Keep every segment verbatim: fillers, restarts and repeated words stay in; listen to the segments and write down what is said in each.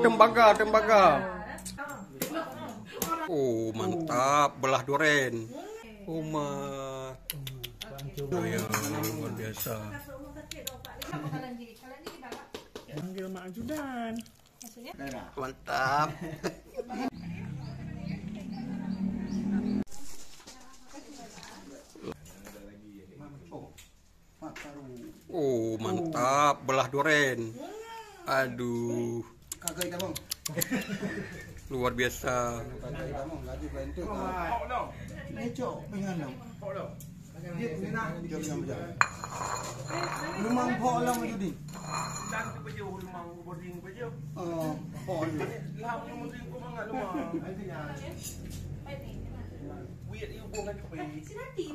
Tembaga, tembaga. Oh, mantap, belah duren. Oh, ma. Oh, ya, luar biasa. Panggil Mak Ajudan. Mantap. Oh, mantap, belah duren. Aduh. Kakak kita, Bang. Luar biasa. Kakak kita, Bang. Laju bantu. Ini cok, pengalam. Dia pernah. Dia pernah berjalan. Rumah Mpok Lam Judin. Oh, Mpok Lam.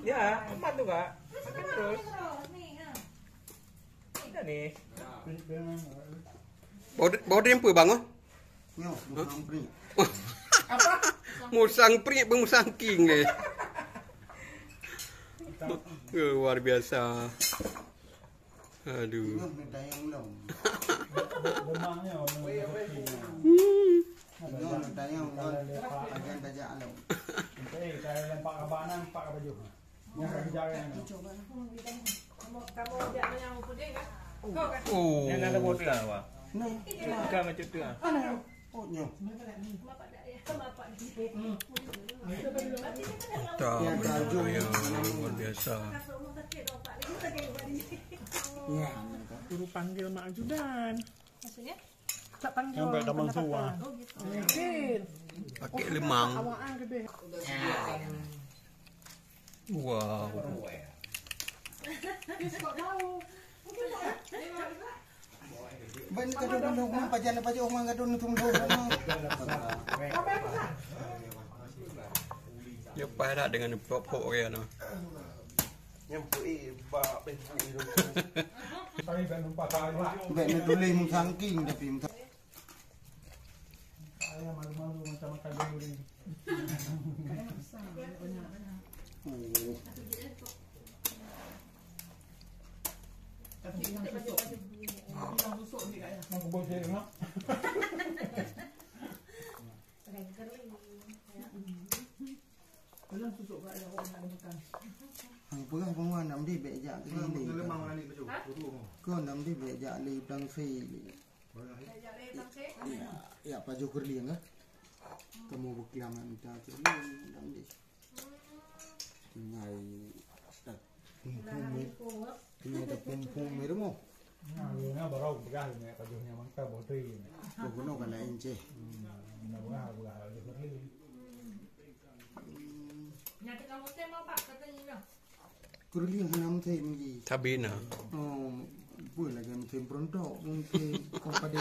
Ya, aman tu, Kak. Terus. Ada ni. Bodi, bodi apa, Bang? Oh? Nyoh, musang prik. Musang prik, musang king, eh. Luar biasa. Aduh. Nyoh, ni dayang lom. Hmm. Nyoh, ni dayang lom. Ajan tajak lom. Eh, kalau lempar ke banan, pak ke baju. Oh. Yang ada botol lah, Wak. Bukan macam tu lah. Mana? Oh, nyoh. Mantap, ya, luar biasa. Ya. Suruh panggil Mak Ajudan. Maksudnya? Tak panggil. Sampai orang taman pendapatan. Tua. Mungkin. Pakai lemang. Awak ah gede. Wow. Ban kado mandum, pajan pajan orang kado nutum dong. Dia padat dengan pok-pok orang tu. Nyang pui bak peh pui tu. Saya dah lupa saya. Bek ni tulis musang king tapi musang. Saya malu-malu macam makan duri. Oh. Tapi yang susuk, yang susuk ni kat. Mau kebun saya nak. Belum susuk kat yang orang nak makan. Hang peugah penguat nak meundi bèk jak keu lé. Lemang lagi baju. Hah? Kau nak meundi bèk jak lé bang Fei. Bèk jak lé bang Fei? Ya, ya pajoh keureulieng kah? Kamu beukiam nak minta keureulieng nak meundi. Tinggai tak. Tinggai tak pum-pum di rumah. Nah, dia baru peugah ni pajoh nyang mantap boh tu. Kau guna kan lain ceh. Hmm, dah peugah, peugah pajoh keureulieng. Nyan teuka meutem apa kata Nina? Keureulieng hana meutem lagi. Tabina. Oh, boleh lagi meutem perontok, meutem kompadé.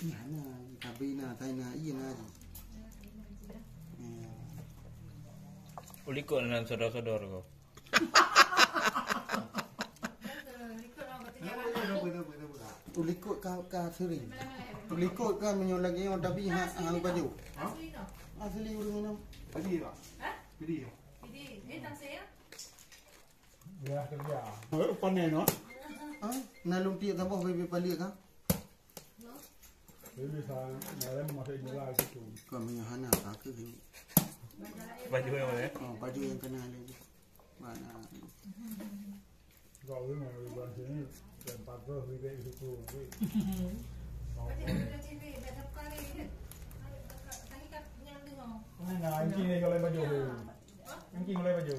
Ni hana, tabina, taina, iya na lagi. Ya. Ulikot nan sodor-sodor ko. Ulikot ka, ka sering. Ulikot ka meunyoe lagi nyoe tapi ha, ha baju. Ha? Asli ureueng inong. Jadi, Pak? Ha? Jadi, ya? Jadi, dia tak saya. Ya, kerja. Oh, panen, no? Ha? Na lôn tiek saboh bebe paliek ka? Jadi, sa-, dalam masa inilah situ. Kami hana ka ke ni. Baju yang mana? Oh, baju yang kena lagi. Mana? Kau ni mau buat sini, dan pagar bibit situ. Mana, anjing ni kalau baju. Anjing kalau baju.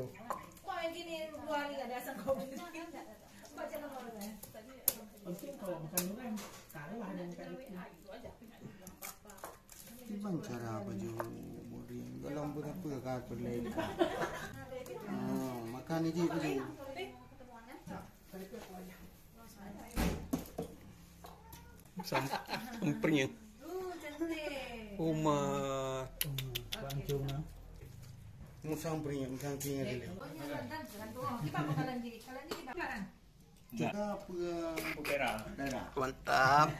Mungkin kalau bukan orang, kalah dengan kat itu. Kiban cara baju boring dalam pun apa ka perleka. Oh, makan ni je baju. Sam-, sampring. Oh, ma. Langsung ah. Musang pring, musang pring ada. Nah. Cakap apa? Pera. Pera. Mantap.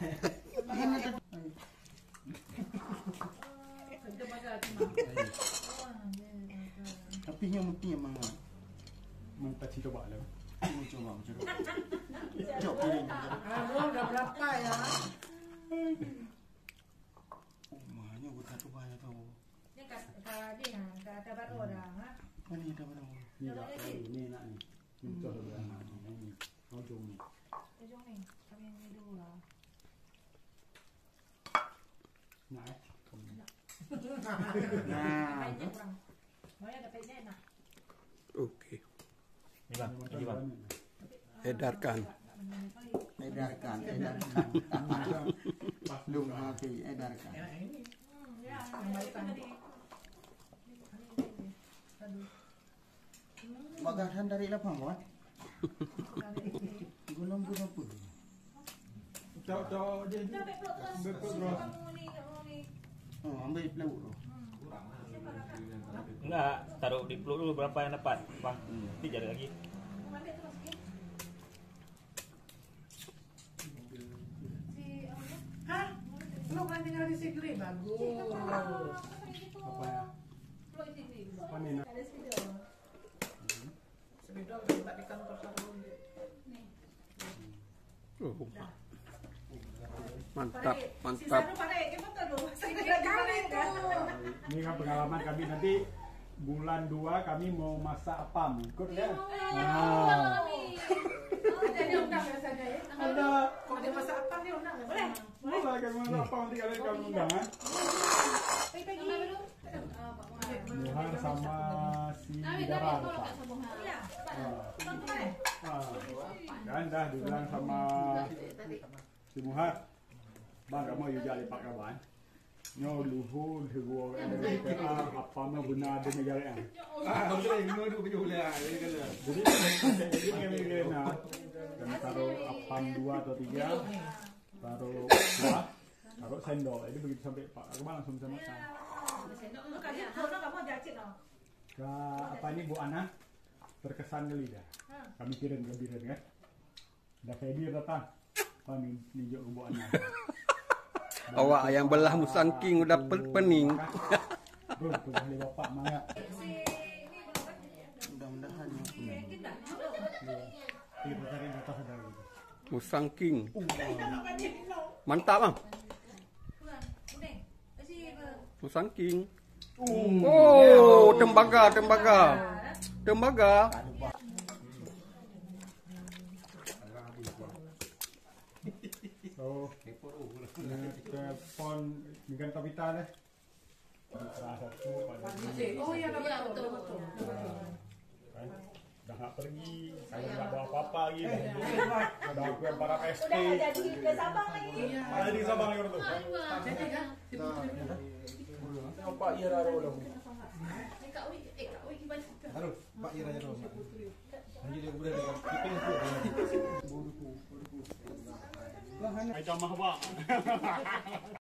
Tapi yang penting memang mantap sih coba lah. Cuba, cuba. Cuba. Ah, dah berapa ya? Dah ada baru dah, ha? Mana ada baru? Ni dah tahu, ni nak ni. Contoh dia anak ni, ni. Ujung ni. Ujung ni, kami ni dua. Nah, eh. Nah. Banyak kurang. Banyak dapat je nak. Okey. Ni bang, lagi bang. Edarkan. Edarkan, edarkan. Lung hati, edarkan. Bagah than dari lapang, kawan. Gunung-gunung pun. Cok, cok je. Ambil perut, bro. Oh, ambil peluk tu. Enggak, taruh di peluk dulu berapa yang dapat. Bang, nanti cari lagi. Hah? Lu kan tinggal di Sigli, bagus. Apa ya? Apa ni, nak? Sebidang tempat di kantor sarung. Oh, mantap, mantap. Ini kan pengalaman kami, nanti bulan dua kami mau masak apam. Ikut ya? Ah. Ada. Boleh. Boleh kami masak apam, nanti kalian kami undang, eh. Muhar sama si Dara depan. Ah. Ah. Kan dah dibilang sama si Muhar. Bang, kamu yuk jadi pak kawan. Nyoe luhur, luhur, apa mah guna ada negara. Ah, betul, ini dulu punya ulah, ini kena. Jadi, jadi kami kena, kami taruh apam dua atau tiga, taruh kuah, taruh sendok. Jadi begitu sampai pak kawan langsung bisa makan. Ka, apa ni, Bu Ana? Terkesan kali dah. Kami kirim ke biren kan. Dah Fedi datang. Apa ni, ni jok Bu Ana. Awak yang belah musangking udah pe-, pening. Bro, tu boleh bapak mangat. Mudah-mudahan ya. Kita cari di atas ada lagi. Musangking. Mantap, bang. Musangking. Oh, tembaga, tembaga. Tembaga. Oh, ini telepon dengan Tabita deh. Salah satu pada Oh, ya, betul, betul, betul. Kan? Dah nak pergi, saya nggak bawa apa-apa lagi. Dah aku yang para P S P. Udah jadi ke Sabang lagi. Iya. Ada di Sabang ya, betul. Jadi, ya, si Putri. Nampak iya, Rara, udah. Eh, Kak Wi, eh, Kak Wi, gimana? Aduh, Pak Ira, ya, Rara. Jadi dia udah dengan kita yang tu. Macam mah, Bang.